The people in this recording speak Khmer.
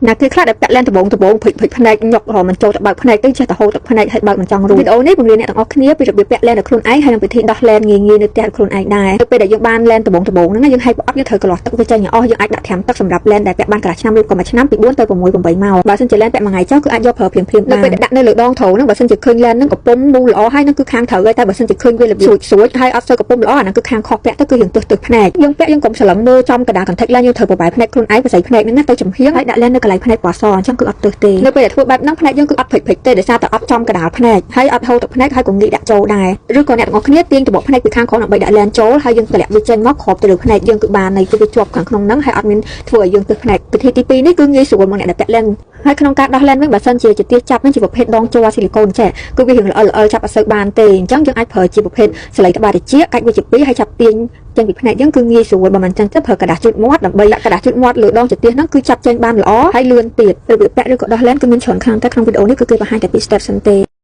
ណាគេខ្លះដែលពាក់លែនដំបងដំបងព្រិចព្រិចភ្នែកញុករមិនចូលទៅបើកភ្នែកទៅចេះតែហូរទឹកភ្នែកហើយបើកមិនចង់រួចវីដេអូនេះបង្រៀនអ្នកទាំងអស់គ្នាពីរបៀបពាក់លែនដល់ខ្លួនឯងហើយនឹងវិធីដោះលែនងាយៗនៅផ្ទះដល់ខ្លួនឯងដែរនៅពេលដែលយើងបានលែនដំបងដំបងហ្នឹងណាយើងហែកប្រអប់យើងត្រូវកន្លោះទឹកវាចេញឲ្យអស់យើងអាចដាក់ថ្នាំទឹកសម្រាប់លែនដែលពាក់បានកន្លះឆ្នាំឬក៏មួយឆ្នាំពី4ទៅ6 8ម៉ោងបើសិនជាលែនពាក់មួយថ្ងៃចុះគឺអាចយកប្រើភ្លាមៗបាននៅពេលដែលដាក់នៅលើដងត្រូវហ្នឹងបើសិនជាឃើញលែនហ្នឹងកំពុំមូលល្អហើយហ្នឹងគឺខាងត្រូវហើយតែបើសិនជាឃើញវារបៀបស្រួចស្រួចហើយអត់សូវកំពុំល្អអាហ្នឹងគឺខាងខុសពាក់ទៅគឺយើងទើសទើសភ្នែកយើងពាក់យើងកុំស្រឡឹងមើលចំកណ្ដាល contact lens យើងត្រូវប្របែភ្នែកខ្លួនឯងប្រស័យភ្នែកហ្នឹងណាទៅចំហៀងហើយដាក់លែននៅកន្លែងភ្នែកពណ៌សអញ្ចឹងគឺអត់ទើសទេនៅពេលដែលធ្វើបែបហ្នឹងភ្នែកយើងគឺអត់ព្រិចព្រិចទេដោយសារតែអត់ចំកណ្ដាលភ្នែកហើយអត់ហូរទឹកភ្នែកហើយក៏ងាយដាក់ចូលដែរឬក៏អ្នកទាំងអស់គ្នាទាញត្របកភ្នែកពីខាងក្រោមដើម្បីដាក់លែនចូលហើយយើងតម្លាក់វាចេញមកគ្របទៅលើភ្នែកយើងគឺបាននៃគឺវាជាប់ខាងក្នុងហ្នឹងហើយអត់មានធ្វើឲ្យយើងទើសភ្នែកវិធីទី2នេះគឺងាយស្រួលមកអ្នកដែលពាក់លែនហើយក្នុងការដោះលែនវិញបើសិនជាជាទាចាប់ហ្នឹងជាប្រភេទដងជ័រស៊ីលីកូនចេះគឺវារៀងល្អល្អចាប់អត់សូវបានទេអញ្ចឹងយើងអាចប្រើជាប្រភេទសលៃក្បាលត្រចៀកកាច់វាជាពីរហើយចាប់ទាញចេញពីភ្នែកយើងគឺងាយស្រួលបើមិនអញ្ចឹងទៅប្រើក្រដាសជូតមាត់ដើម្បីដាក់ក្រដាសជូតមាត់លើដងចទាហ្នឹងគឺចាប់ចេញបានល្អហើយលឿនទៀតរបៀបពាក់ឬក៏ដោះលែនគឺមានច្រើនខ្លាំងតែក្នុងវីដេអូនេះគឺគេបង្ហាញតែពី step សិនទេ។